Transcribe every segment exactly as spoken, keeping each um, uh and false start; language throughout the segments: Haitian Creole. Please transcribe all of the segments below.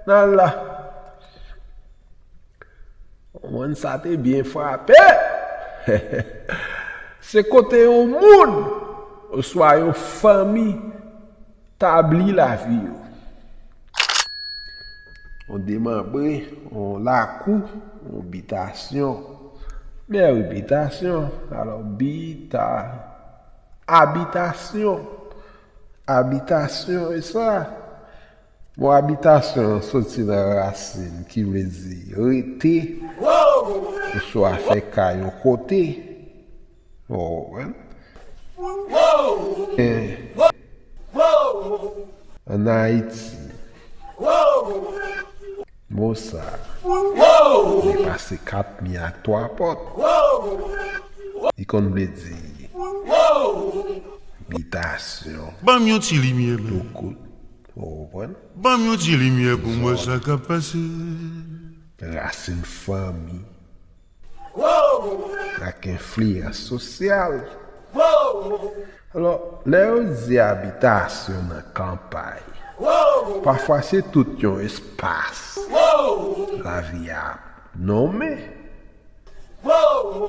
Nan la. Moun sa te byen frape. Se kote yon moun oswa yon fanmi tabli lavi yo. Yon demanbre, yon lakou, yon bitasyon. Bèl bitasyon. Alò, bita, abitasyon. Abitasyon, e sa. Mo abitasyon an soti nan rasin ki vle di rete, oswa fè kay yon kote. Ou konprann? Ann Ayiti, mo sa a, li pase kat mi ak twa pòt. Li konn vle di bitasyon. Ban m yon ti limyè, men. Doukout. Ou konprann? Ban m yon ti limyè pou m wè sa k ap pase. Rasin fanmi ak enfliyans sosyal. Alò, lè yo di abitasyon nan kanpay, pafwa se tout yon espas lavi a nonmen.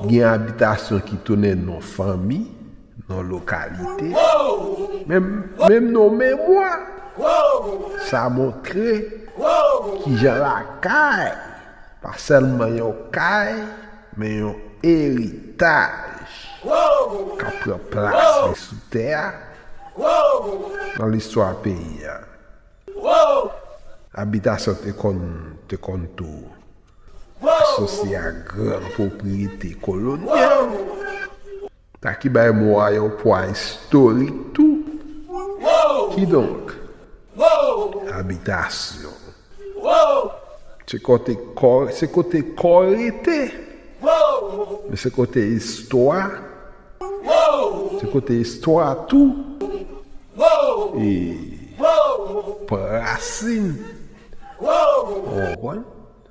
Gen abitasyon ki tounen non fanmi, non lokalite, menm, menm non memwa. Sa montre kijan lakay pa sèlman yon kay, men yon eritaj k ap pran plas li sou tè a nan listwa peyi a. Abitasyon te konn, te konn tou asosye ak gran pwopriyete kolonyal, sa ki bay mo a yon pwa istorik tou. Kidonk, abitasyon, se kote kò, se kote kò rete, men se kote istwa, se kote istwa tou e pran rasin. Ou konprann?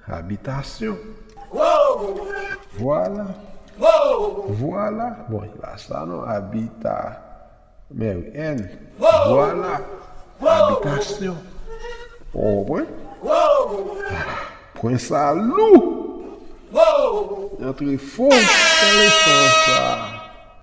Abitasyon. Vwala. Vwala. Bon, la sa non, abita. Men wi, N. Vwala. Abitasyon. Ou konprann? Pwen sa lou. Antre fon. Nan leson sa.